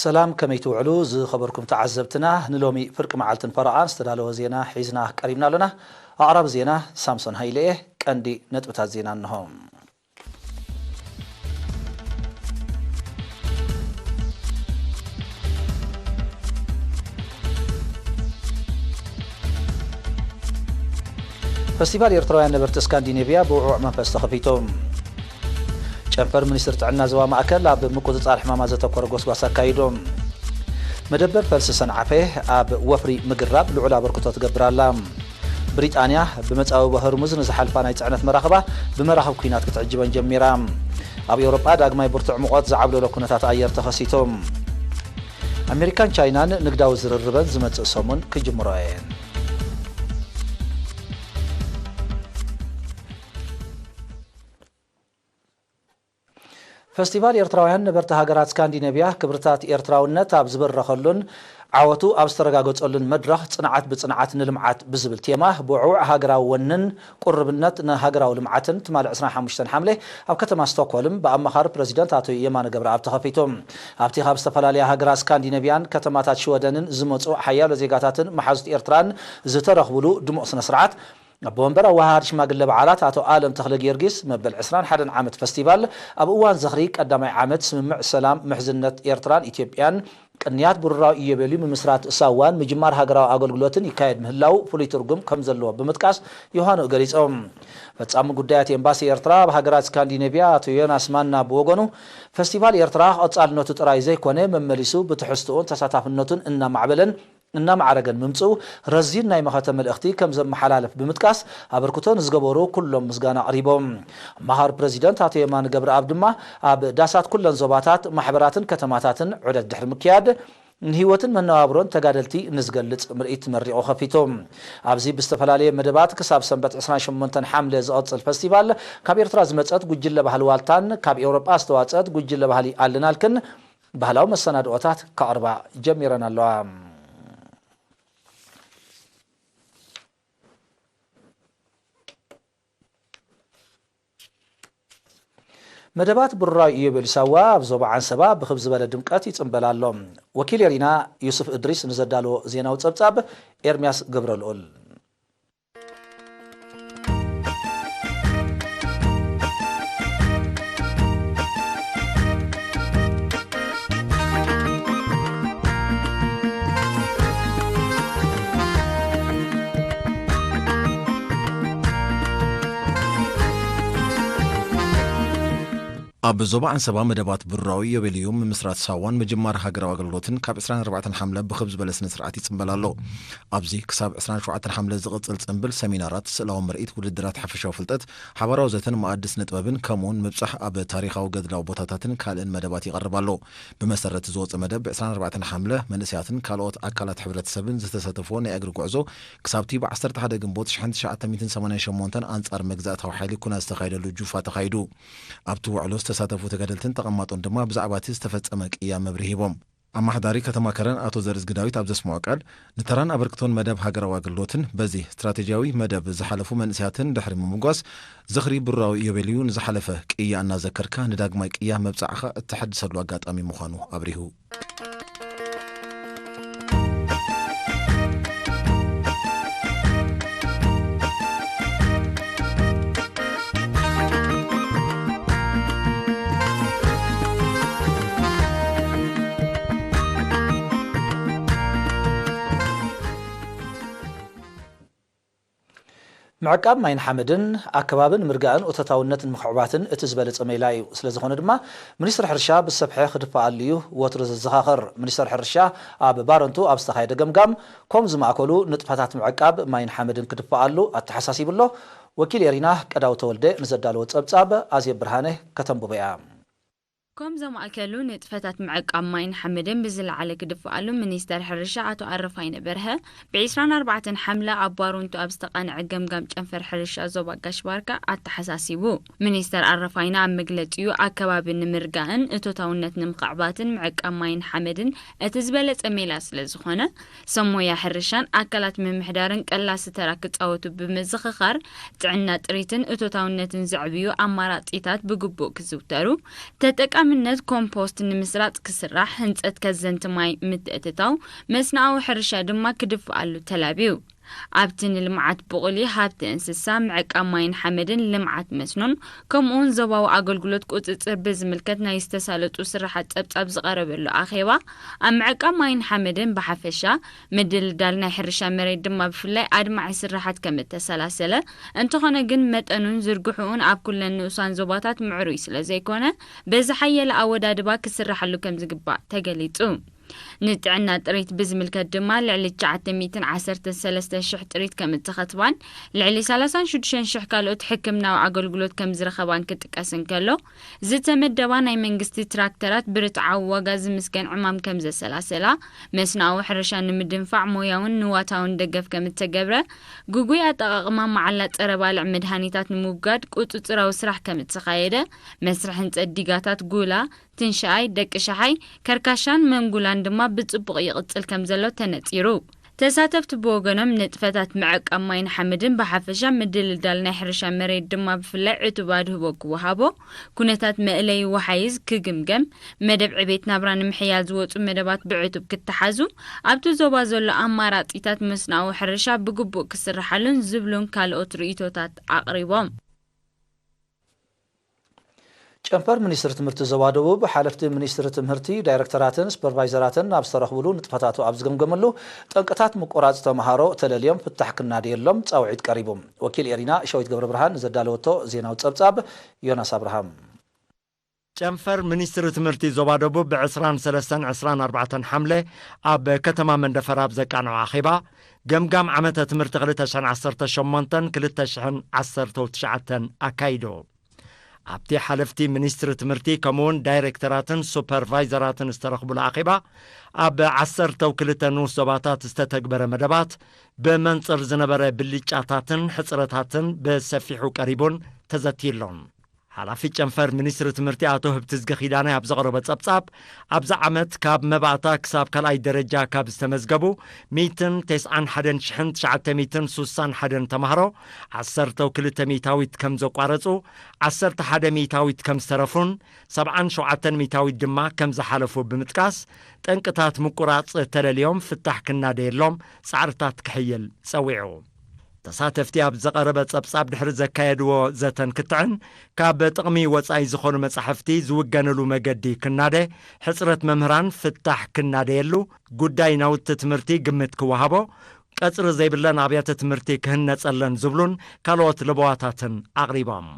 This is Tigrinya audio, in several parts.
ሰላም፣ ከመይ ትውዕሉ ዝኸበርኩም ተዓዘብትና? ንሎሚ ፍርቂ መዓልትን ፈረቓን ዝተዳለወ ዜና ሒዝና ቀሪብና ኣሎና። ኣቕራቢ ዜና ሳምሶን ሃይለ እየ። ቀንዲ ነጥብታት ዜና እንሆ። ፈስቲቫል ኤርትራውያን ነበርቲ ስካንዲኔቭያ ብውዕዉዕ መንፈስ ተኸፊቱ። ጨንፈር ሚኒስትር ጥዕና ዞባ ማእከል ኣብ ምቁጽጻር ሕማማት ዘተኮረ ጎስጓስ ኣካይዱ። መደበር ፈልሲ ሰንዓፈ ኣብ ወፍሪ ምግራብ ልዑል ኣበርክቶ ትገብር ኣላ። ብሪጣንያ ብመጻብቦ ሆርሙዝ ንዝሓልፋ ናይ ጽዕነት መራኽባ ብመራኽብ ኲናት ክትዕጅበን ጀሚራ። ኣብ ኤውሮጳ ዳግማይ ብርቱዕ ሙቐት ዝዓብለሎ ኩነታት ኣየር ተኸሲቱ። ኣሜሪካን ቻይናን ንግዳዊ ዝርርበን ዝመጽእ ሰሙን ክጅምሮ እየን። ፈስቲቫል ኤርትራውያን ነበርቲ ሃገራት ስካንዲነቭያ ክብርታት ኤርትራውነት ኣብ ዝበረኸሉን ዓወቱ ኣብ ዝተረጋገጸሉን መድረኽ ጽንዓት ብጽንዓት ንልምዓት ብዝብል ቴማ ብውዕዉዕ ሃገራዊ ወንን ቁርብነት ንሃገራዊ ልምዓትን ትማሊ ዕስራን ሓሙሽተን ሓምለ ኣብ ከተማ ስቶክሆልም ብኣማኻሪ ፕረዚደንት ኣቶ የማነ ገብረኣብ ተኸፊቱ። ኣብቲ ካብ ዝተፈላለያ ሃገራት ስካንዲነቭያን ከተማታት ሽወደንን ዝመጹ ሓያሎ ዜጋታትን መሓዙት ኤርትራን ዝተረኽቡሉ ድሙቕ ስነ ስርዓት ኣቦ መንበር ኣወሃሃዲ ሽማግለ በዓላት ኣቶ ኣለም ተኽለ ጊዮርጊስ፣ መበል ዕስራን ሓደን ዓመት ፈስቲቫል ኣብ እዋን ዝኽሪ ቀዳማይ ዓመት ስምምዕ ሰላም ምሕዝነት ኤርትራን ኢትዮጵያን ቅንያት ብሩራዊ ኢዮቤልዩ ምምስራት ሳዋን ምጅማር ሃገራዊ ኣገልግሎትን ይካየድ ምህላው ፍሉይ ትርጉም ከም ዘለዎ ብምጥቃስ ዮሃንኡ ገሊጾም። ፈጻሚ ጉዳያት ኤምባሲ ኤርትራ ኣብ ሃገራት ስካንዲኔቭያ ኣቶ ዮናስ ማና ብወገኑ፣ ፈስቲቫል ኤርትራ ቀጻልነቱ ጥራይ ዘይኮነ መመሊሱ ብትሕዝትኡን ተሳታፍነቱን እናማዕበለን እናማዕረገን ምምጽኡ ረዚን ናይ መኸተ መልእኽቲ ከም ዘመሓላልፍ ብምጥቃስ፣ ኣበርክቶ ንዝገበሩ ኩሎም ምስጋና ኣቕሪቦም። ኣማኻሪ ፕረዚደንት ኣቶ የማነ ገብረኣብ ድማ ኣብ ዳሳት ኩለን ዞባታት፣ ማሕበራትን ከተማታትን ዑደት ድሕሪ ምክያድ፣ ንህይወትን መነባብሮን ተጋደልቲ ንዝገልጽ ምርኢት መሪቑ ከፊቱ። ኣብዚ ብዝተፈላለየ መደባት ክሳብ ሰንበት ዕስራን ሸሞንተን ሓምለ ዝቐጽል ፈስቲቫል፣ ካብ ኤርትራ ዝመጸት ጉጅለ ባህሊ ዋልታን ካብ ኤውሮጳ ዝተዋጸት ጉጅለ ባህሊ ኣለናልክን ባህላዊ መሰናድኦታት ከቕርባ ጀሚረን ኣለዋ። መደባት ብሩራዊ ኢዮቤልዩ ሳዋ ኣብ ዞባ ዓንሰባ ብኽብ ዝበለ ድምቀት ይጽንበል ኣሎ። ወኪል ኤሪና ዩሱፍ እድሪስ ንዘዳለዎ ዜናዊ ጸብጻብ ኤርምያስ ገብረልኡል። ኣብ ዞባ ዓንሰባ መደባት ብሩራዊ ኢዮቤልዩ ምምስራት ሳዋን ምጅማር ሃገራዊ ኣገልግሎትን ካብ ዕስራን ኣርባዕተን ሓምለ ብኽብ ዝበለ ስነ ስርዓት ይጽንበል ኣሎ። ኣብዚ ክሳብ ዕስራን ሸውዓተን ሓምለ ዝቕጽል ጽንብል፣ ሰሚናራት፣ ስእላዊ ምርኢት፣ ውድድራት ሓፈሻዊ ፍልጠት፣ ሓባራዊ ዘተን መኣዲ ስነ ጥበብን ከምኡውን ምብጻሕ ኣብ ታሪኻዊ ገድላዊ ቦታታትን ካልእን መደባት ይቐርብ ኣሎ። ብመሰረት ዝወጸ መደብ፣ ብ ዕስራን ኣርባዕተን ሓምለ መንእሰያትን ካልኦት ኣካላት ሕብረተሰብን ዝተሳተፍዎ ናይ እግሪ ጉዕዞ ክሳብቲ ብ ዓሰርተ ሓደ ግንቦት ሽሕን ትሽዓተ ሚእትን ሰማንያን ሸሞንተን ኣንጻር መግዛእታዊ ሓይሊ ኩናት ዝተኻየደሉ ጁፋ ተኻይዱ። ኣብቲ ውዕሎ ዝተሳተፉ ተጋደልትን ተቐማጦን ድማ ብዛዕባ እቲ ዝተፈጸመ ቅያ መብርሂ ሂቦም። ኣማሓዳሪ ከተማ ከረን ኣቶ ዘርእዝጊ ዳዊት ኣብ ዘስምዖ ቃል፣ ንተራን ኣበርክቶን መደብ ሃገራዊ ኣገልግሎትን በዚ ስትራቴጂያዊ መደብ ዝሓለፉ መንእሰያትን ድሕሪ ምምጓስ፣ ዝኽሪ ብሩራዊ ኢዮቤልዩ ንዝሓለፈ ቅያ እናዘከርካ ንዳግማይ ቅያ መብጻዕኻ እተሐድሰሉ ኣጋጣሚ ምዃኑ ኣብሪሁ። ምዕቃብ ማይን ሓመድን ኣከባቢ ንምርጋእን እቶታውነት ንምኽዕባትን እቲ ዝበለጸ ሜላ እዩ። ስለ ዝኾነ ድማ ሚኒስትሪ ሕርሻ ብሰፍሐ ክድፈኣሉ እዩ ወትሩ ዘዘኻኽር። ሚኒስተር ሕርሻ ኣብ ባረንቱ ኣብ ዝተኻየደ ገምጋም፣ ኮም ዝማእከሉ ንጥፈታት ምዕቃብ ማይን ሓመድን ክድፈኣሉ ኣተሓሳሲቡ ኣሎ። ወኪል ኤሪና ቀዳው ተወልደ ንዘዳለዎ ጸብጻብ ኣዜብ ብርሃነ ከተንብቦ እያ። ኮም ዘማእከሉ ንጥፈታት ምዕቃብ ማይን ሓመድን ብዝለዓለ ክድፈኣሉ ሚኒስተር ሕርሻ ኣቶ ኣረፋይነ በርሀ ብ ዕስራን ኣርባዕተን ሓምለ ኣብ ባረንቱ ኣብ ዝተቓንዐ ገምጋም ጨንፈር ሕርሻ ዞባ ጋሽ ባርካ ኣተሓሳሲቡ። ሚኒስተር ኣረፋይነ ኣብ መግለጺኡ፣ ኣከባቢ ንምርጋእን እቶታውነት ንምኽዕባትን ምዕቃብ ማይን ሓመድን እቲ ዝበለጸ ሜላ ስለ ዝኾነ፣ ሰብ ሞያ ሕርሻን ኣካላት ምምሕዳርን ቀላሲ ተራ ክጻወቱ ብምዝኽኻር፣ ጥዕና ጥሪትን እቶታውነትን ዘዕብዩ ኣማራጺታት ብግቡእ ክዝውተሩ፣ ተጠቃሚ ኣብነት ኮምፖስት ንምስራጽ ክስራሕ፣ ህንጸት ከዘንቲ ማይ ምትእትታው፣ መስናዊ ሕርሻ ድማ ክድፍኣሉ ተላብዩ። ኣብቲ ንልምዓት ብቑሊ፣ ሃብቲ እንስሳ፣ ምዕቃብ ማይን ሓመድን፣ ልምዓት መስኖን ከምኡውን ዞባዊ ኣገልግሎት ቁጽጽር ብዝምልከት ናይ ዝተሳለጡ ስራሓት ጸብጻብ ዝቐረበሉ ኣኼባ፣ ኣብ ምዕቃብ ማይን ሓመድን ብሓፈሻ፣ ምድልዳል ናይ ሕርሻ መሬት ድማ ብፍላይ ኣድማዒ ስራሓት ከም እተሰላሰለ፣ እንተኾነ ግን መጠኑን ዝርግሕኡን ኣብ ኩለን ንኡሳን ዞባታት ምዕሩይ ስለ ዘይኮነ፣ ብዝሓየለ ኣወዳድባ ክስራሓሉ ከም ዝግባእ ተገሊጹ። ንጥዕና ጥሪት ብዝምልከት ድማ ልዕሊ ትሽዓተ ሚእትን ዓሰርተ ሰለስተ ሽሕ ጥሪት ከም እተኸትባን ልዕሊ ሰላሳን ሽዱሽተን ሽሕ ካልኦት ሕክምናዊ ኣገልግሎት ከም ዝረኸባን ክጥቀስ እንከሎ፣ ዝተመደባ ናይ መንግስቲ ትራክተራት ብርትዓዊ ዋጋ ዝምስገን ዕማም ከም ዘሰላሰላ፣ መስናዊ ሕርሻ ንምድንፋዕ ሞያውን ንዋታውን ደገፍ ከም እተገብረ፣ ግጉይ ኣጠቓቕማ መዓላ ጸረ ባልዕ መድሃኒታት ንምውጋድ ቁጽጽራዊ ስራሕ ከም እተኻየደ፣ መስርሕ ህንጸት ዲጋታት ጉላ፣ ትንሽኣይ፣ ደቂ ሸሓይ፣ ከርካሻን መንጉላን ድማ ብጽቡቕ ይቕጽል ከም ዘሎ ተነጺሩ። ተሳተፍቲ ብወገኖም፣ ንጥፈታት ምዕቃብ ማይን ሓመድን ብሓፈሻ ምድልዳል ናይ ሕርሻ መሬት ድማ ብፍላይ ዕቱብ ኣድህቦ ክወሃቦ፣ ኩነታት መእለዪ ወሓይዝ ክግምገም፣ መደብ ዕቤት ናብራ ንምሕያል ዝወጹ መደባት ብዕቱብ ክተሓዙ፣ ኣብቲ ዞባ ዘሎ ኣማራጺታት መስናዊ ሕርሻ ብግቡእ ክስርሓሉን ዝብሉን ካልኦት ርእይቶታት ኣቕሪቦም። ጨንፈር ሚኒስትሪ ትምህርቲ ዞባ ደቡብ፣ ሓለፍቲ ሚኒስትሪ ትምህርቲ፣ ዳይረክተራትን ሱፐርቫይዘራትን ኣብ ዝተረኽብሉ፣ ንጥፈታቱ ኣብ ዝገምገመሉ፣ ጠንቅታት ምቁራፅ ተምሃሮ ተለልዮም ፍታሕ ክናደየሎም ፃውዒት ቀሪቡ። ወኪል ኤሪና ሸዊት ገብረብርሃን ንዘዳለወቶ ዜናዊ ፀብፃብ ዮናስ ኣብርሃም። ጨንፈር ሚኒስትሪ ትምህርቲ ዞባ ደቡብ ብ ዕስራን ሰለስተን ዕስራን ኣርባዕተን ሓምለ ኣብ ከተማ መንደፈራ ኣብ ዘቃንዖ ኣኼባ፣ ገምጋም ዓመተ ትምህርቲ ክልተ ሽሕን ዓሰርተ ሸሞንተን ክልተ ሽሕን ዓሰርተው ትሽዓተን ኣካይዱ። ኣብቲ ሓለፍቲ ሚኒስትሪ ትምህርቲ ከምኡውን ዳይሬክተራትን ሱፐርቫይዘራትን ዝተረኽቡሉ ኣኼባ፣ ኣብ ዓሰርተው ክልተ ንኡስ ዞባታት ዝተተግበረ መደባት፣ ብመንጽር ዝነበረ ብልጫታትን ሕጽረታትን ብሰፊሑ ቀሪቡን ተዘትይሉን። ሓላፊ ጨንፈር ሚኒስትሪ ትምህርቲ ኣቶ ህብትዝጊ ኪዳነ ኣብ ዘቕረቦ ጸብጻብ፣ ኣብዚ ዓመት ካብ መባእታ ክሳብ ካልኣይ ደረጃ ካብ ዝተመዝገቡ ሚእትን ተስዓን ሓደን ሽሕን ትሽዓተ ሚእትን ሱሳን ሓደን ተማሃሮ፣ ዓሰርተው ክልተ ሚእታዊት ከም ዘቋረጹ፣ ዓሰርተ ሓደ ሚእታዊት ከም ዝተረፉን ሰብዓን ሸውዓተን ሚእታዊት ድማ ከም ዝሓለፉ ብምጥቃስ፣ ጠንቅታት ምቁራጽ ተለልዮም ፍታሕ ክናደየሎም ጻዕርታት ክሕይል ጸዊዑ። ተሳተፍቲ ኣብ ዝቐረበ ጸብጻብ ድሕሪ ዘካየድዎ ዘተን ክትዕን፣ ካብ ጥቕሚ ወጻኢ ዝኾኑ መጻሕፍቲ ዝውገንሉ መገዲ ክናደ፣ ሕጽረት መምህራን ፍታሕ ክናደየሉ፣ ጉዳይ ናውቲ ትምህርቲ ግምት ክወሃቦ፣ ቀጽሪ ዘይብለን ኣብያተ ትምህርቲ ክህነጸለን ዝብሉን ካልኦት ለበዋታትን ኣቕሪቦም።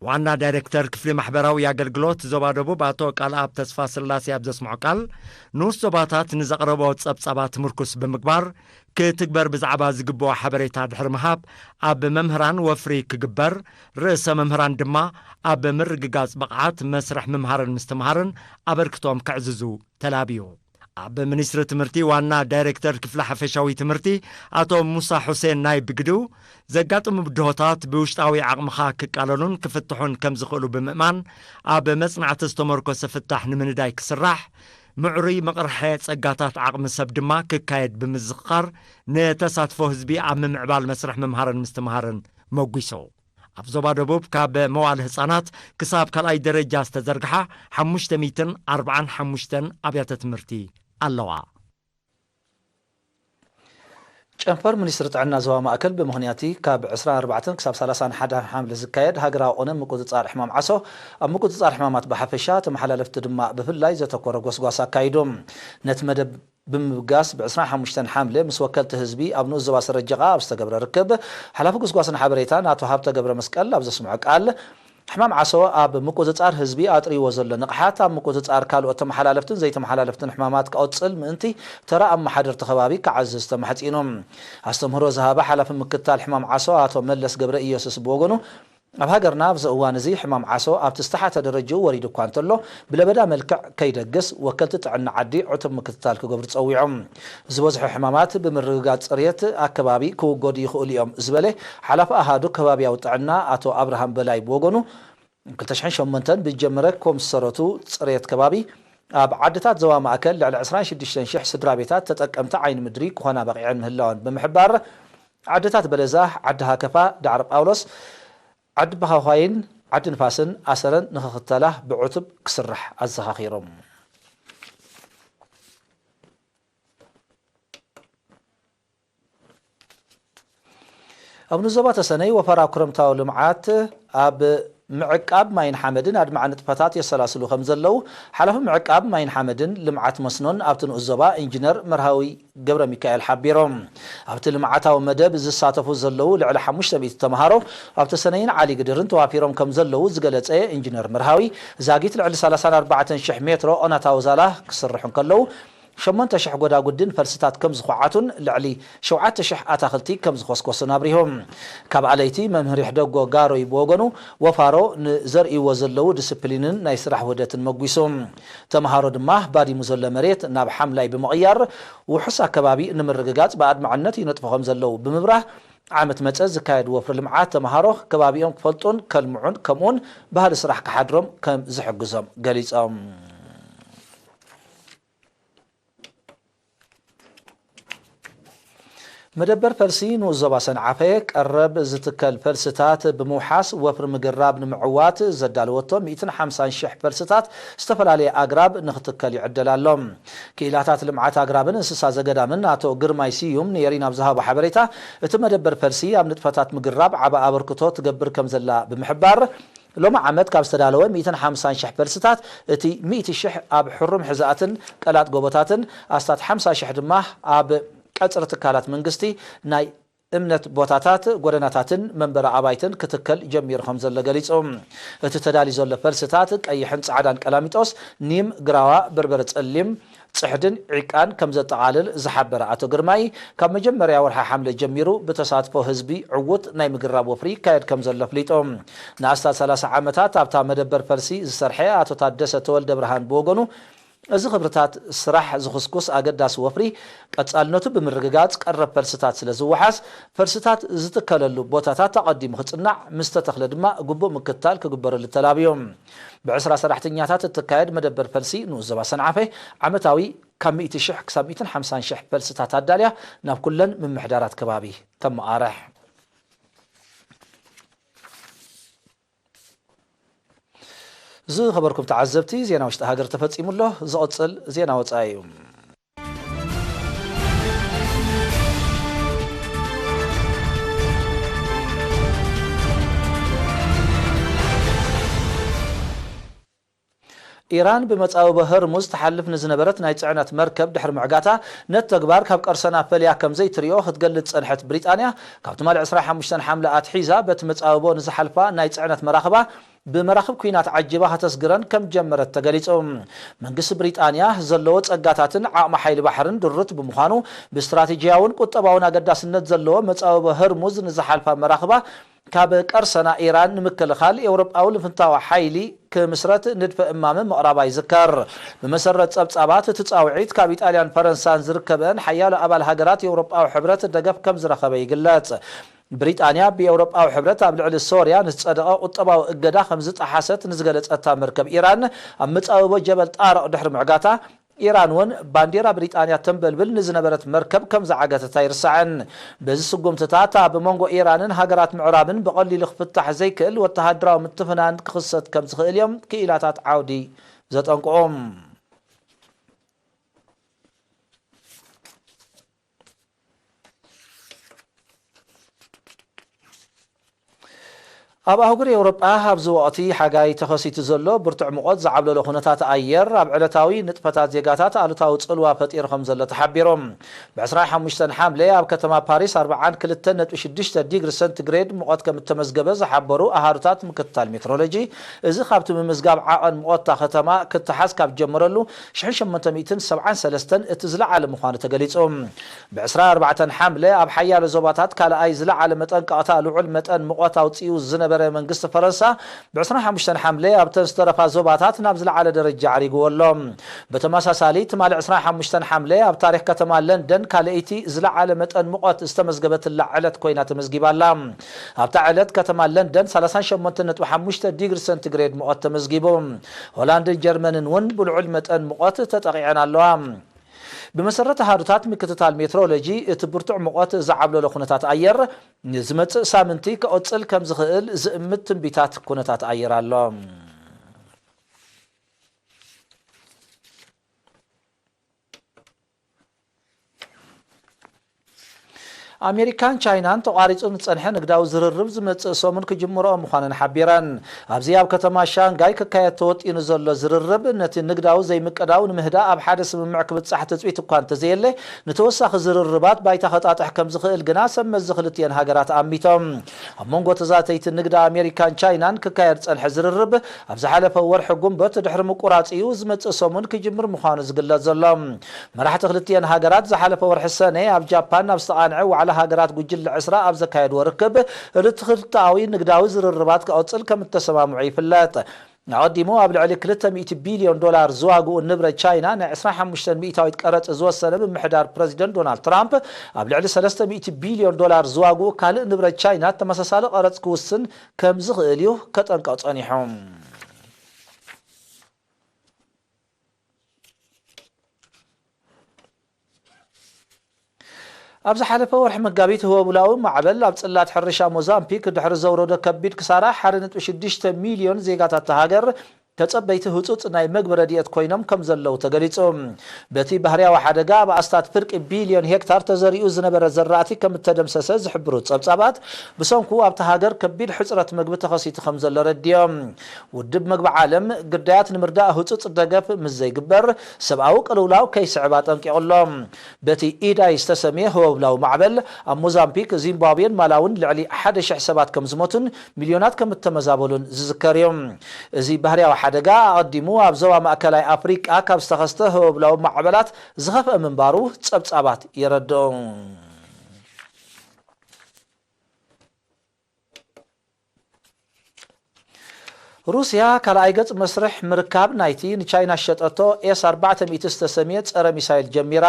ዋና ዳይሬክተር ክፍሊ ማሕበራዊ ኣገልግሎት ዞባ ደቡብ ኣቶ ቃልኣብ ተስፋ ስላሴ ኣብ ዘስምዖ ቃል፣ ንኡስ ዞባታት ንዘቕረቦ ጸብጻባት ምርኩስ ብምግባር፣ ክትግበር ብዛዕባ ዝግብኦ ሓበሬታ ድሕሪ ምሃብ፣ ኣብ መምህራን ወፍሪ ክግበር፣ ርእሰ መምህራን ድማ ኣብ ምርግጋጽ ብቕዓት መስርሕ ምምሃርን ምስትምሃርን ኣበርክቶም ከዕዝዙ ተላብዩ። ኣብ ሚኒስትሪ ትምህርቲ ዋና ዳይሬክተር ክፍሊ ሓፈሻዊ ትምህርቲ ኣቶ ሙሳ ሑሴን ናይ ብግድኡ፣ ዘጋጥሙ ብድሆታት ብውሽጣዊ ዓቕምኻ ክቃለሉን ክፍትሑን ከም ዝኽእሉ ብምእማን፣ ኣብ መጽናዕቲ ዝተመርኮሰ ፍታሕ ንምንዳይ ክስራሕ፣ ምዕሩይ ምቕርሐ ጸጋታት ዓቕሚ ሰብ ድማ ክካየድ ብምዝኽኻር፣ ንተሳትፎ ህዝቢ ኣብ ምምዕባል መስርሕ ምምሃርን ምስትምሃርን መጒሱ። ኣብ ዞባ ደቡብ ካብ መዋእለ ህጻናት ክሳብ ካልኣይ ደረጃ ዝተዘርግሓ ሓሙሽተ ሚእትን ኣርባዓን ሓሙሽተን ኣብያተ ትምህርቲ ኣለዋ። ጨንፈር ሚኒስትሪ ጥዕና ዞባ ማእከል ብምኽንያቲ ካብ ዕስራን ኣርባዕተን ክሳብ ሰላሳን ሓደ ሓምለ ዝካየድ ሃገራዊ ቅነ ምቁጽጻር ሕማም ዓሶ፣ ኣብ ምቁጽጻር ሕማማት ብሓፈሻ፣ ተመሓላለፍቲ ድማ ብፍላይ ዘተኮረ ጎስጓስ ኣካይዱ። ነቲ መደብ ብምብጋስ ብ ዕስራን ሓሙሽተን ሓምለ ምስ ወከልቲ ህዝቢ ኣብ ንኡስ ዞባ ሰረጀቓ ኣብ ዝተገብረ ርክብ፣ ሓላፊ ጎስጓስን ሓበሬታን ኣቶ ሃብተ ገብረ መስቀል ኣብ ዘስምዖ ቃል፣ ሕማም ዓሶ ኣብ ምቁጽጻር ህዝቢ ኣጥርይዎ ዘሎ ንቕሓት፣ ኣብ ምቁጽጻር ካልኦት ተመሓላለፍትን ዘይተመሓላለፍትን ሕማማት ክቕጽል ምእንቲ፣ ተራ ኣመሓደርቲ ከባቢ ክዓዝዝ ተማሕጺኑ። ኣስተምህሮ ዝሃበ ሓላፊ ምክትታል ሕማም ዓሶ ኣቶ መለስ ገብረ ኢየሱስ ብወገኑ፣ ኣብ ሃገርና ኣብዚ እዋን እዚ ሕማም ዓሶ ኣብቲ ዝተሓተ ደረጅኡ ወሪዱ እኳ እንተሎ፣ ብለበዳ መልክዕ ከይደግስ ወከልቲ ጥዕና ዓዲ ዕቱብ ምክትታል ክገብሩ ጸዊዖም። ዝበዝሑ ሕማማት ብምርግጋጽ ጽሬት ኣከባቢ ክውገዱ ይኽእሉ እዮም ዝበለ ሓላፊ ኣሃዱ ከባብያዊ ጥዕና ኣቶ ኣብርሃም በላይ ብወገኑ፣ ክልተ ሽሕን ሸሞንተን ብዝጀመረ ኮምሰረቱ ጽሬት ከባቢ፣ ኣብ ዓድታት ዞባ ማእከል ልዕሊ ዕስራን ሽዱሽተን ሽሕ ስድራ ቤታት ተጠቀምቲ ዓይኒ ምድሪ ክኾና በቒዐን ምህላወን ብምሕባር፣ ዓድታት በለዛ፣ ዓዲ ሃከፋ፣ ዳዕሮ ጳውሎስ፣ ዓዲ በኻዃይን ዓዲ ንፋስን ኣሰረን ንኽኽተላ ብዕቱብ ክስራሕ ኣዘኻኺሮም። ኣብ ንዞባ ተሰነይ ወፈራ ክረምታዊ ልምዓት ኣብ ምዕቃብ ማይን ሓመድን ኣድማዒ ንጥፈታት የሰላስሉ ከም ዘለዉ ሓላፊ ምዕቃብ ማይን ሓመድን ልምዓት መስኖን ኣብቲ ንኡስ ዞባ ኢንጂነር መርሃዊ ገብረ ሚካኤል ሓቢሮም። ኣብቲ ልምዓታዊ መደብ ዝሳተፉ ዘለዉ ልዕሊ ሓሙሽተ ሚእቲ ተምሃሮ ኣብ ተሰነይን ዓሊ ግድርን ተዋፊሮም ከም ዘለዉ ዝገለጸ ኢንጂነር መርሃዊ፣ ዛጊት ልዕሊ ሰላሳን ኣርባዕተን ሽሕ ሜትሮ ኦናታዊ ዛላ ክስርሑ እንከለዉ፣ ሸሞንተ ሽሕ ጎዳጉድን ፈልስታት ከም ዝኹዓቱን ልዕሊ ሸውዓተ ሽሕ ኣታኽልቲ ከም ዝኾስኮሱን ኣብሪሆም። ካብ ኣለይቲ መምህር ይሕደጎ ጋሮይ ብወገኑ፣ ወፋሮ ንዘርእይዎ ዘለዉ ዲስፕሊንን ናይ ስራሕ ውህደትን መጒሱ። ተምሃሮ ድማ ባዲሙ ዘሎ መሬት ናብ ሓምላይ ብምቕያር፣ ውሑስ ኣከባቢ ንምርግጋጽ ብኣድማዕነት ይነጥፉ ከም ዘለዉ ብምብራህ፣ ዓመት መጸ ዝካየድ ወፍሪ ልምዓት ተምሃሮ ከባቢኦም ክፈልጡን ከልምዑን ከምኡውን ባህሊ ስራሕ ክሓድሮም ከም ዝሕግዞም ገሊጾም። መደበር ፈልሲ ንኡስ ዞባ ሰንዓፈ ቀረብ ዝትከል ፈልስታት ብምውሓስ ወፍሪ ምግራብ ንምዕዋት ዘዳለወቶ ሚእትን ሓምሳን ሽሕ ፈልስታት ዝተፈላለየ ኣግራብ ንክትከል ይዕደል ኣሎ። ክኢላታት ልምዓት ኣግራብን እንስሳ ዘገዳምን ኣቶ ግርማይ ስዩም ንኤሪና ኣብ ዝሃቦ ሓበሬታ፣ እቲ መደበር ፈልሲ ኣብ ንጥፈታት ምግራብ ዓቢ ኣበርክቶ ትገብር ከም ዘላ ብምሕባር፣ ሎሚ ዓመት ካብ ዝተዳለወ ሚእትን ሓምሳን ሽሕ ፈልስታት እቲ ሚእቲ ሽሕ ኣብ ሕሩም ሕዛእትን ቀላጥ ጎቦታትን ኣስታት ሓምሳ ሽሕ ድማ ኣብ ቀጽሪ ትካላት መንግስቲ ናይ እምነት ቦታታት፣ ጎደናታትን መንበሪ ኣባይትን ክትከል ጀሚሩ ከም ዘሎ ገሊጹ። እቲ ተዳልዩ ዘሎ ፈልስታት ቀይሕን ጻዕዳን ቀላሚጦስ፣ ኒም፣ ግራዋ፣ በርበረ ጸሊም፣ ጽሕድን ዒቃን ከም ዘጠቓልል ዝሓበረ ኣቶ ግርማይ፣ ካብ መጀመርያ ወርሒ ሓምለ ጀሚሩ ብተሳትፎ ህዝቢ ዕዉት ናይ ምግራብ ወፍሪ ይካየድ ከም ዘሎ ኣፍሊጡ። ንኣስታት ሰላሳ ዓመታት ኣብታ መደበር ፈልሲ ዝሰርሐ ኣቶ ታደሰ ተወልደ ብርሃን ብወገኑ፣ እዚ ክብርታት ስራሕ ዝኹስኩስ ኣገዳሲ ወፍሪ ቀጻልነቱ ብምርግጋጽ ቀረብ ፈልስታት ስለ ዝወሓስ፣ ፈልስታት ዝትከለሉ ቦታታት ኣቐዲሙ ክጽናዕ፣ ምስ ተተኽለ ድማ ግቡእ ምክትታል ክግበረሉ ተላብዩ። ብዕስራ ሰራሕተኛታት እትካየድ መደበር ፈልሲ ንኡስ ዞባ ሰንዓፈ ዓመታዊ ካብ ሚእቲ ሽሕ ክሳብ ሚእትን ሓምሳን ሽሕ ፈልስታት ኣዳልያ ናብ ኩለን ምምሕዳራት ከባቢ ተመቓርሕ። ዝኸበርኩም ተዓዘብቲ፣ ዜና ውሽጢ ሃገር ተፈጺሙ ኣሎ። ዝቕጽል ዜና ወጻኢ እዩ። ኢራን ብመጻብቦ ሆርሙዝ ትሓልፍ ንዝነበረት ናይ ጽዕነት መርከብ ድሕሪ ምዕጋታ፣ ነቲ ተግባር ካብ ቀርሰና ፈልያ ከም ዘይትሪኦ ክትገልጽ ዝጸንሐት ብሪጣንያ፣ ካብ ትማሊ ዕስራን ሓሙሽተን ሓምለ ኣትሒዛ በቲ መጻብቦ ንዝሓልፋ ናይ ጽዕነት መራኽባ ብመራኽብ ኲናት ዓጂባ ከተስግረን ከም ጀመረት ተገሊጹ። መንግስቲ ብሪጣንያ ዘለዎ ጸጋታትን ዓቕሚ ሓይሊ ባሕርን ድሩት ብምዃኑ፣ ብስትራቴጂያውን ቁጠባውን ኣገዳስነት ዘለዎ መጻብቦ ሆርሙዝ ንዝሓልፋ መራኽባ ካብ ቀርሰና ኢራን ንምክልኻል ኤውሮጳዊ ልፍንታዊ ሓይሊ ክምስረት ንድፈ እማመ ምቕራባ ይዝከር። ብመሰረት ጸብጻባት፣ እቲ ጻውዒት ካብ ኢጣልያን ፈረንሳን ዝርከበን ሓያሎ ኣባል ሃገራት ኤውሮጳዊ ሕብረት ደገፍ ከም ዝረኸበ ይግለጽ። ብሪጣንያ ብኤውሮጳዊ ሕብረት ኣብ ልዕሊ ሶርያ ንዝጸደቐ ቁጠባዊ እገዳ ከም ዝጠሓሰት ንዝገለጸታ መርከብ ኢራን፣ ኣብ መጻብቦ ጀበል ጣረቕ ድሕሪ ምዕጋታ፣ ኢራን እውን ባንዲራ ብሪጣንያ ተንበልብል ንዝነበረት መርከብ ከም ዝዓገተት ኣይርሳዕን። በዚ ስጉምትታት ኣብ መንጎ ኢራንን ሃገራት ምዕራብን ብቐሊሉ ክፍታሕ ዘይክእል ወተሃደራዊ ምትፍናን ክኽሰት ከም ዝኽእል እዮም ክኢላታት ዓውዲ ዘጠንቅቑ። ኣብ ኣህጉር ኤውሮጳ ኣብዚ ወቕቲ ሓጋይ ተኸሲቱ ዘሎ ብርቱዕ ሙቐት ዝዓብለሎ ኩነታት ኣየር ኣብ ዕለታዊ ንጥፈታት ዜጋታት ኣሉታዊ ጽልዋ ፈጢሩ ከም ዘሎ ተሓቢሩ። ብ ዕስራን ሓሙሽተን ሓምለ ኣብ ከተማ ፓሪስ ኣርብዓን ክልተን ነጥቢ ሽዱሽተ ዲግሪ ሰንቲግሬድ ሙቐት ከም እተመዝገበ ዝሓበሩ ኣሃዱታት ምክትታል ሜትሮሎጂ፣ እዚ ካብቲ ምምዝጋብ ዓቐን ሙቐት እታ ከተማ ክተሓዝ ካብ ጀመረሉ ሽሕን ሸሞንተ ሚእትን ሰብዓን ሰለስተን እቲ ዝለዓለ ምዃኑ ተገሊጹ። ብ ዕስራን ኣርባዕተን ሓምለ ኣብ ሓያሎ ዞባታት ካልኣይ ዝለዓለ መጠንቀቕታ ልዑል መጠን ሙቐት ኣውጺኡ ዝነበረ መንግስቲ ፈረንሳ፣ ብ ዕስራን ሓሙሽተን ሓምለ ኣብተን ዝተረፋ ዞባታት ናብ ዝለዓለ ደረጃ ኣዕሪግዎ ኣሎ። ብተመሳሳሊ፣ ትማሊ ዕስራን ሓሙሽተን ሓምለ ኣብ ታሪኽ ከተማ ለንደን ካልኣይቲ ዝለዓለ መጠን ሙቐት ዝተመዝገበትላ ዕለት ኮይና ተመዝጊባ ኣላ። ኣብታ ዕለት ከተማ ለንደን ሰላሳን ሸሞንተን ነጥቢ ሓሙሽተ ዲግሪ ሰንቲግሬድ ሙቐት ተመዝጊቡ። ሆላንድን ጀርመንን እውን ብልዑል መጠን ሙቐት ተጠቒዐን ኣለዋ። ብመሰረት ኣሃዱታት ምክትታል ሜትሮሎጂ፣ እቲ ብርቱዕ ሙቐት ዝዓብለሎ ኩነታት ኣየር ንዝመጽእ ሳምንቲ ክቕጽል ከም ዝኽእል ዝእምት ትንቢታት ኩነታት ኣየር ኣሎ። ኣሜሪካን ቻይናን ተቋሪጹ ዝጸንሐ ንግዳዊ ዝርርብ ዝመጽእ ሰሙን ክጅምርኦ ምዃነን ሓቢረን። ኣብዚ ኣብ ከተማ ሻንጋይ ክካየድ ተወጢኑ ዘሎ ዝርርብ፣ ነቲ ንግዳዊ ዘይምቅዳው ንምህዳእ ኣብ ሓደ ስምምዕ ክብጻሕ ትጽቢት እኳ እንተዘየለ፣ ንተወሳኺ ዝርርባት ባይታ ከጣጥሕ ከም ዝኽእል ግና ሰብ መዚ ክልቲኤን ሃገራት ኣሚቶም። ኣብ መንጎ ተዛተይቲ ንግዲ ኣሜሪካን ቻይናን ክካየድ ዝጸንሐ ዝርርብ፣ ኣብ ዝሓለፈ ወርሒ ጉንበት ድሕሪ ምቁራጽ እዩ ዝመጽእ ሰሙን ክጅምር ምዃኑ ዝግለጽ ዘሎ። መራሕቲ ክልቲኤን ሃገራት ዝሓለፈ ወርሒ ሰነ ኣብ ጃፓን ኣብ ዝተቓንዐ ዋዕላ ሃገራት ጉጅለ ዕስራ ኣብ ዘካየድዎ ርክብ፣ ርትክልተኣዊ ንግዳዊ ዝርርባት ክቕጽል ከም እተሰማምዑ ይፍለጥ። ኣቐዲሙ ኣብ ልዕሊ ክልተ ሚእቲ ቢልዮን ዶላር ዝዋግኡ ንብረት ቻይና ናይ ዕስራን ሓሙሽተን ሚእታዊት ቀረጽ ዝወሰነ ምምሕዳር ፕረዚደንት ዶናልድ ትራምፕ፣ ኣብ ልዕሊ ሰለስተ ሚእቲ ቢልዮን ዶላር ዝዋግኡ ካልእ ንብረት ቻይና ተመሳሳሊ ቀረጽ ክውስን ከም ዝኽእል እዩ ከጠንቅቕ ጸኒሑ። ኣብ ዝሓለፈ ወርሒ መጋቢት ህወብላዊ ማዕበል ኣብ ጽላት ሕርሻ ሞዛምፒክ ድሕሪ ዘውረዶ ከቢድ ክሳራ፣ ሓደ ነጥቢ ሽዱሽተ ሚልዮን ዜጋታት እታ ሃገር ተጸበይቲ ህጹጽ ናይ መግቢ ረድኤት ኮይኖም ከም ዘለዉ ተገሊጹ። በቲ ባህርያዊ ሓደጋ፣ ኣብ ኣስታት ፍርቂ ቢልዮን ሄክታር ተዘሪኡ ዝነበረ ዘራእቲ ከም እተደምሰሰ ዝሕብሩ ጸብጻባት፣ ብሰንኩ ኣብታ ሃገር ከቢድ ሕጽረት መግቢ ተኸሲቱ ከም ዘሎ ረድዮም። ውድብ መግቢ ዓለም ግዳያት ንምርዳእ ህጹጽ ደገፍ ምስ ዘይግበር፣ ሰብኣዊ ቅልውላው ከይስዕብ ኣጠንቂቑ ኣሎ። በቲ ኢዳይ ዝተሰምየ ህወብላዊ ማዕበል፣ ኣብ ሞዛምቢክ፣ ዚምባብዌን ማላውን ልዕሊ ሓደ ሽሕ ሰባት ከም ዝሞቱን ሚልዮናት ከም እተመዛበሉን ዝዝከር እዩ። እዚ ባህርያዊ ሓደጋ፣ ኣቐዲሙ ኣብ ዞባ ማእከላይ ኣፍሪቃ ካብ ዝተኸስተ ህወብላዊ ማዕበላት ዝኸፍአ ምንባሩ ጸብጻባት የረድኡ። ሩስያ፣ ካልኣይ ገጽ መስርሕ ምርካብ ናይቲ ንቻይና ዝሸጠቶ ኤስ ኣርባዕተ ሚእቲ ዝተሰምየ ጸረ ሚሳይል ጀሚራ።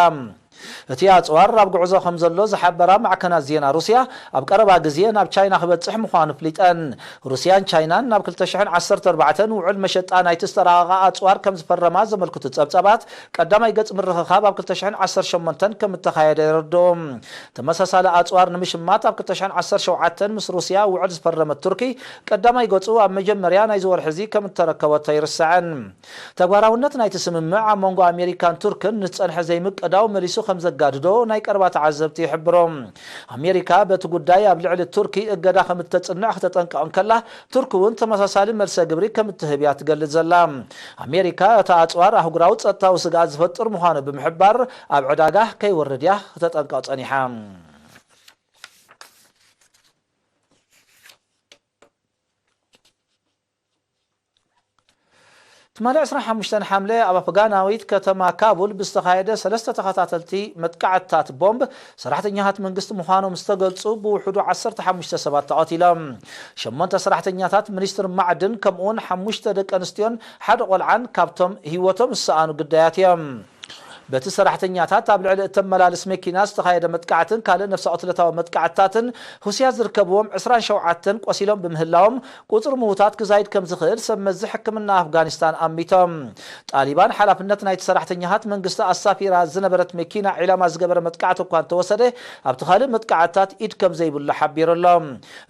እቲ ኣጽዋር ኣብ ጉዕዞ ከም ዘሎ ዝሓበራ ማዕከናት ዜና ሩስያ፣ ኣብ ቀረባ ግዜ ናብ ቻይና ክበጽሕ ምዃኑ ኣፍሊጠን። ሩስያን ቻይናን ናብ ክልተ ሽሕን ዓሰርተ ኣርባዕተን ውዕል መሸጣ ናይቲ ዝተራቐቐ ኣጽዋር ከም ዝፈረማ ዘመልክቱ ጸብጻባት፣ ቀዳማይ ገጽ ምርኽኻብ ኣብ ክልተ ሽሕን ዓሰርተ ሸሞንተን ከም እተኻየደ የረድኡ። ተመሳሳሊ ኣጽዋር ንምሽማት ኣብ ክልተ ሽሕን ዓሰርተ ሸውዓተን ምስ ሩስያ ውዕል ዝፈረመት ቱርኪ፣ ቀዳማይ ገጹ ኣብ መጀመርያ ናይዚ ወርሒ እዚ ከም እተረከበቶ ኣይርሳዕን። ተግባራውነት ናይቲ ስምምዕ ኣብ መንጎ ኣሜሪካን ቱርክን ንዝጸንሐ ዘይምቅዳው መሊሱ ከም ዘጋድዶ ናይ ቀረባ ተዓዘብቲ ይሕብሩ። ኣሜሪካ በቲ ጉዳይ ኣብ ልዕሊ ቱርኪ እገዳ ከም እተጽንዕ ክተጠንቅቕ እንከላ፣ ቱርኪ እውን ተመሳሳሊ መልሰ ግብሪ ከም እትህብ እያ ትገልጽ ዘላ። ኣሜሪካ፣ እቲ ኣጽዋር ኣህጉራዊ ጸጥታዊ ስግኣት ዝፈጥር ምዃኑ ብምሕባር፣ ኣብ ዕዳጋ ከይወርድ እያ ክተጠንቅቕ ጸኒሓ። ትማሊ ዕስራን ሓሙሽተን ሓምለ፣ ኣብ ኣፍጋናዊት ከተማ ካቡል ብዝተኻየደ ሰለስተ ተኸታተልቲ መጥቃዕትታት ቦምብ፣ ሰራሕተኛታት መንግስቲ ምዃኖም ዝተገልጹ ብውሕዱ ዓሰርተ ሓሙሽተ ሰባት ተቐቲሎም። ሸሞንተ ሰራሕተኛታት ሚኒስትሪ ማዕድን፣ ከምኡውን ሓሙሽተ ደቂ ኣንስትዮን ሓደ ቆልዓን ካብቶም ህይወቶም ዝሰኣኑ ግዳያት እዮም። በቲ ሰራሕተኛታት ኣብ ልዕሊ እተመላልስ መኪና ዝተኻየደ መጥቃዕትን ካልእ ነፍሰ ቅትለታዊ መጥቃዕትታትን፣ ሩስያ ዝርከብዎም ዕስራን ሸውዓተን ቆሲሎም ብምህላዎም፣ ቁጽሪ ምዉታት ክዛይድ ከም ዝኽእል ሰብ መዚ ሕክምና ኣፍጋኒስታን ኣሚቶም። ጣሊባን፣ ሓላፍነት ናይቲ ሰራሕተኛታት መንግስቲ ኣሳፊራ ዝነበረት መኪና ዒላማ ዝገበረ መጥቃዕቲ እኳ እንተወሰደ፣ ኣብቲ ካልእ መጥቃዕትታት ኢድ ከም ዘይብሉ ሓቢሩ ኣሎ።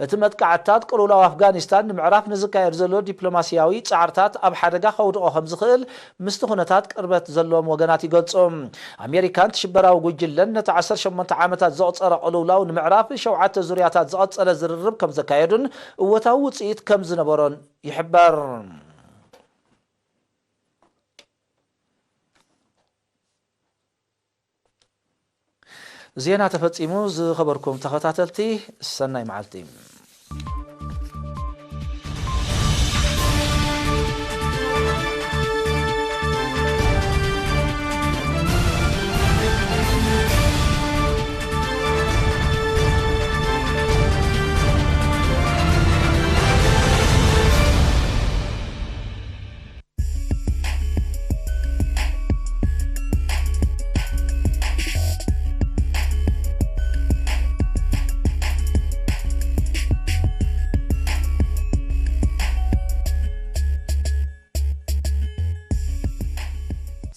እቲ መጥቃዕትታት ቅልውላው ኣፍጋኒስታን ንምዕራፍ ንዝካየድ ዘሎ ዲፕሎማስያዊ ጻዕርታት ኣብ ሓደጋ ከውድቖ ከም ዝኽእል ምስቲ ኩነታት ቅርበት ዘለዎም ወገናት ይገልጹ። ኣሜሪካን እቲ ሽበራዊ ጉጅለን ነቲ ዓሰርተ ሸሞንተ ዓመታት ዘቑጸረ ቅልውላው ንምዕራፍ ሸውዓተ ዙርያታት ዝቐጸለ ዝርርብ ከም ዘካየዱን እወታዊ ውጽኢት ከም ዝነበሮን ይሕበር። ዜና ተፈጺሙ። ዝኸበርኩም ተኸታተልቲ፣ ሰናይ መዓልቲ።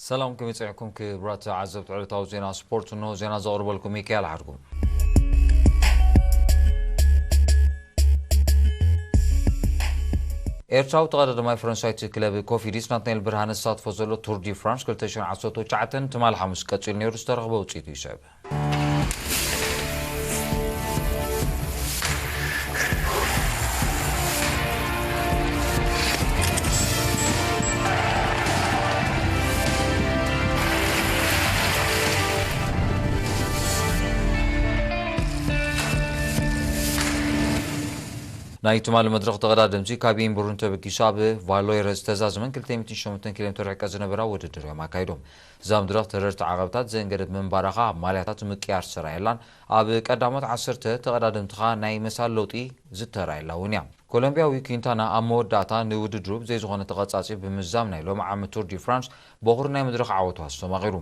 ሰላም፣ ከመይ ጸኒሕኩም ክቡራት ተዓዘብቲ ዕለታዊ ዜና ስፖርት? እንሆ ዜና ዘቕርበልኩም ሚካኤል ሓድጉ። ኤርትራዊ ተቐዳዳማይ ፈረንሳይቲ ክለብ ኮፊዲስ ናትናኤል ብርሃነ ዝሳተፎ ዘሎ ቱር ዲ ፍራንስ ክልተ ሽሕን ዓሰርተ ትሽዓተን ትማሊ ሓሙስ ቀጺሉ ነይሩ፣ ዝተረኽበ ውጽኢቱ ይስዕብ። ናይ ትማሊ መድረኽ ተቐዳደምቲ ካብ ኢምቡርን ተበጊሱ ኣብ ቫሎይረ ዝተዛዘመን ክልተ ሚእትን ሸሞንተን ኪሎ ሜትር ርሕቀት ዝነበራ ውድድር እዮም ኣካይዶም። እዛ መድረኽ ተረርቲ ዓቐብታት ዘንገደት ምንባራ ኸኣ ኣብ ማልያታት ምቅያር ዝተራእየላን ኣብ ቀዳሞት ዓሰርተ ተቐዳደምቲ ኸኣ ናይ መሳል ለውጢ ዝተራእየላ እውን እያ። ኮሎምቢያዊ ኲንታና ኣብ መወዳእታ ንውድድሩ ብዘይ ዝኾነ ተቐጻጺ ብምዛም ናይ ሎሚ ዓመት ቱር ዲ ፍራንስ በኹሪ ናይ መድረኽ ዓወቱ ኣስተማቒሩ።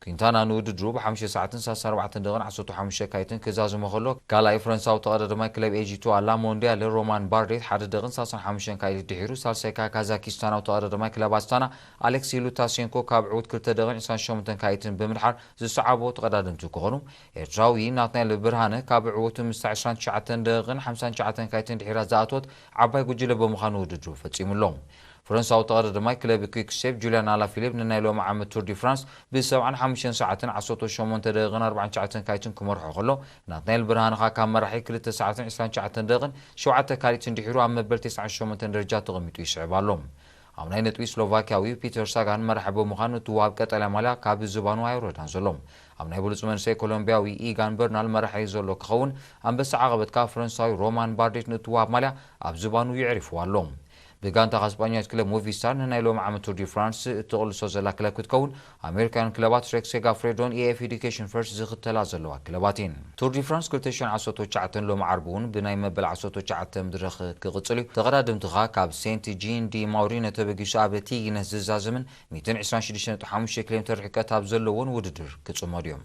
ኲንታና ንውድድሩ ብሓሙሽተ ሰዓትን ሰላሳን ኣርባዕተን ደቂቕን ዓሰርተ ሓሙሽተ ካይትን ክዛዝሞ ከሎ፣ ካልኣይ ፈረንሳዊ ተቐዳዳማይ ክለብ ኤጂቱ ኣላ ሞንዲያል ሮማን ባርዴት ሓደ ደቂቕን ሰላሳን ሓሙሽተን ካይት ድሒሩ፣ ሳልሳይ ከኣ ካዛኪስታናዊ ተቐዳዳማይ ክለብ ኣስታና ኣሌክሲ ሉታሴንኮ ካብ ዕዉት ክልተ ደቂቕን ዕስራን ሸሞንተን ካይትን ብምድሓር ዝሰዓቦ ተቐዳደምቲ ክኾኑ፣ ኤርትራዊ ናትናኤል ብርሃነ ካብ ዕዉት ምስታ ዕስራን ትሽዓተን ደቂቕን ሓምሳን ትሽዓተን ካይትን ድሒራ ዝኣተወት ዓባይ ጉጅለ ብምዃኑ ውድድሩ ፈጺሙ ኣሎ። ፈረንሳዊ ተቐዳዳማይ ክለብ ኲክ ስቴፕ ጁልያን ኣላፊሊፕ ንናይ ሎሚ ዓመት ቱር ዲ ፍራንስ ብሰብዓን ሓሙሽተን ሰዓትን ዓሰርተ ሸሞንተ ደቂቕን ኣርባዓን ትሽዓተን ካይትን ክመርሖ ከሎ፣ ናትናኤል ብርሃነ ኸኣ ካብ መራሒ ክልተ ሰዓትን ዕስራን ትሽዓተን ደቂቕን ሸውዓተ ካሊትን ድሒሩ ኣብ መበል ተስዓን ሸሞንተን ደረጃ ተቐሚጡ ይስዕብ ኣሎ። ኣብ ናይ ነጥቢ ስሎቫኪያዊ ፒተር ሳጋን መራሒ ብምዃን እትወሃብ ቀጠልያ ማልያ ካብ ዝባኑ ኣይወረዳን ዘሎ። ኣብ ናይ ብሉጽ መንእሰይ ኮሎምቢያዊ ኢጋን በርናል መራሒ ዘሎ ክኸውን፣ ኣንበሳ ዓቐበት ከኣ ፈረንሳዊ ሮማን ባርዴት ንእትወሃብ ማልያ ኣብ ዝባኑ የዕሪፍዋ ኣሎ። ብጋንታ ካብ ስጳኛዊት ክለብ ሞቪስታር ንናይ ሎሚ ዓመት ቱር ዲ ፍራንስ እትቕልሶ ዘላ ክለብ ክትከውን፣ ኣሜሪካውያን ክለባት ሬክስ ሴጋፍሬዶን ኤኤፍ ኤዱኬሽን ፈርስት ዝኽተላ ዘለዋ ክለባት እየን። ቱር ዲ ፍራንስ ክልተ ሽሕን ዓሰርተ ትሽዓተን ሎሚ ዓርቢ እውን ብናይ መበል ዓሰርተ ትሽዓተ መድረኽ ክቕጽል እዩ። ተቐዳደምቲ ኸኣ ካብ ሴንት ጂን ዲ ማውሪኖ ተበጊሱ ኣብ ቲጊነስ ዝዛዘምን ሚእትን ዕስራን ሽዱሽተን ነጥቢ ሓሙሽተ ኪሎ ሜትር ርሕቀት ኣብ ዘለዎን ውድድር ክጽመዱ እዮም።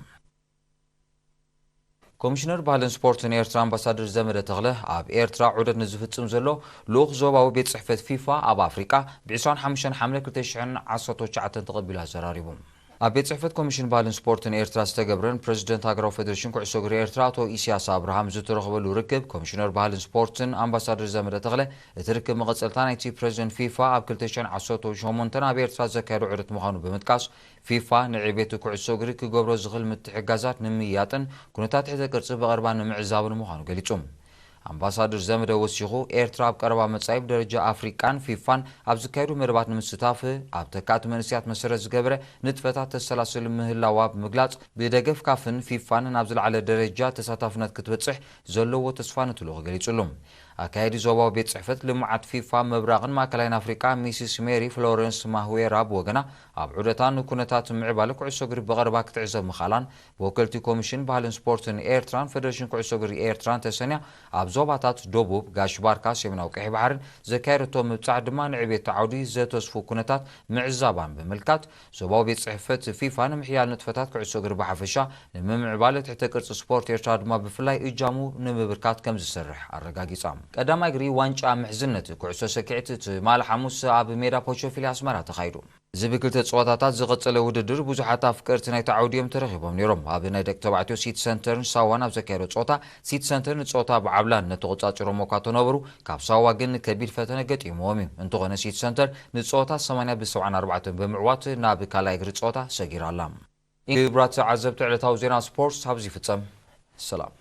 ኮሚሽነር ባህልን ስፖርትን ኤርትራ ኣምባሳደር ዘመደ ተኽለ ኣብ ኤርትራ ዑደት ንዝፍጽም ዘሎ ልኡኽ ዞባዊ ቤት ጽሕፈት ፊፋ ኣብ ኣፍሪቃ ብ ዕስራን ሓሙሽተን ሓምለ ክልተ ሽሕን ዓሰርተ ትሽዓተን ተቐቢሉ ኣዘራሪቡ። ኣብ ቤት ጽሕፈት ኮሚሽን ባህልን ስፖርትን ኤርትራ ዝተገብረን ፕረዚደንት ሃገራዊ ፌደሬሽን ኩዕሶ እግሪ ኤርትራ ኣቶ ኢሳያስ ኣብርሃም ዝተረኽበሉ ርክብ ኮሚሽነር ባህልን ስፖርትን ኣምባሳደር ዘመደ ተኽለ እቲ ርክብ መቐጸልታ ናይቲ ፕረዚደንት ፊፋ ኣብ ክልተ ሽሕን ዓሰርተ ሸሞንተን ኣብ ኤርትራ ዘካየዶ ዑደት ምዃኑ ብምጥቃስ ፊፋ ንዕቤት ኩዕሶ እግሪ ክገብሮ ዝኽእል ምትሕግጋዛት ንምይያጥን ኩነታት ትሕተ ቅርጺ ብቐረባ ንምዕዛብን ምዃኑ ገሊጹ። ኣምባሳደር ዘመደ ወሲኹ፣ ኤርትራ ኣብ ቀረባ መጻኢ ብደረጃ ኣፍሪቃን ፊፋን ኣብ ዝካየዱ መደባት ንምስታፍ ኣብ ተካእቲ መንእሰያት መሰረት ዝገበረ ንጥፈታት ተሰላስል ምህላዋ ብምግላጽ፣ ብደገፍ ካፍን ፊፋን ናብ ዝለዓለ ደረጃ ተሳታፍነት ክትበጽሕ ዘለዎ ተስፋ ንትልኡኽ ገሊጹሉ። ኣካያዲ ዞባዊ ቤት ጽሕፈት ልምዓት ፊፋ ምብራቕን ማእከላይን ኣፍሪቃ ሚስስ ሜሪ ፍሎረንስ ማህዌራ ብወገና፣ ኣብ ዑደታ ንኩነታት ምዕባለ ኩዕሶ እግሪ ብቐረባ ክትዕዘብ ምኽኣላን ብወከልቲ ኮሚሽን ባህልን ስፖርትን ኤርትራን ፌደሬሽን ኩዕሶ እግሪ ኤርትራን ተሰንያ ኣብ ዞባታት ደቡብ፣ ጋሽ ባርካ፣ ሰሜናዊ ቀይሕ ባሕርን ዘካየደቶ ምብጻሕ ድማ ንዕቤት ዓውዲ ዘተስፉ ኩነታት ምዕዛባን ብምልካት፣ ዞባዊ ቤት ጽሕፈት ፊፋ ንምሕያል ንጥፈታት ኩዕሶ እግሪ ብሓፈሻ፣ ንምምዕባል ትሕተ ቅርጺ ስፖርት ኤርትራ ድማ ብፍላይ እጃሙ ንምብርካት ከም ዝሰርሕ ኣረጋጊጻ። ቀዳማይ እግሪ ዋንጫ ምሕዝነት ኩዕሶ ሰኪዕት ትማሊ ሓሙስ ኣብ ሜዳ ፖቾፊሊ ኣስመራ ተኻይዱ። እዚ ብክልተ ጸወታታት ዝቐጸለ ውድድር ብዙሓት ኣፍቀርቲ ናይቲ ዓውዲ እዮም ተረኺቦም ነይሮም። ኣብ ናይ ደቂ ተባዕትዮ ሲቲ ሰንተርን ሳዋን ኣብ ዘካየዶ ጸወታ፣ ሲቲ ሰንተር ንጸወታ ብዓብላልነት ተቖጻጺሮም እኳ እንተነበሩ፣ ካብ ሳዋ ግን ከቢድ ፈተነ ገጢምዎም እዩ። እንተኾነ ሲቲ ሰንተር ንጸወታ ሰማንያ ብሰብዓን ኣርባዕተን ብምዕዋት ናብ ካልኣይ እግሪ ጸወታ ሰጊራ ኣላ። ክቡራት ተዓዘብቲ ዕለታዊ ዜና ስፖርት ኣብዚ ይፍጸም። ሰላም።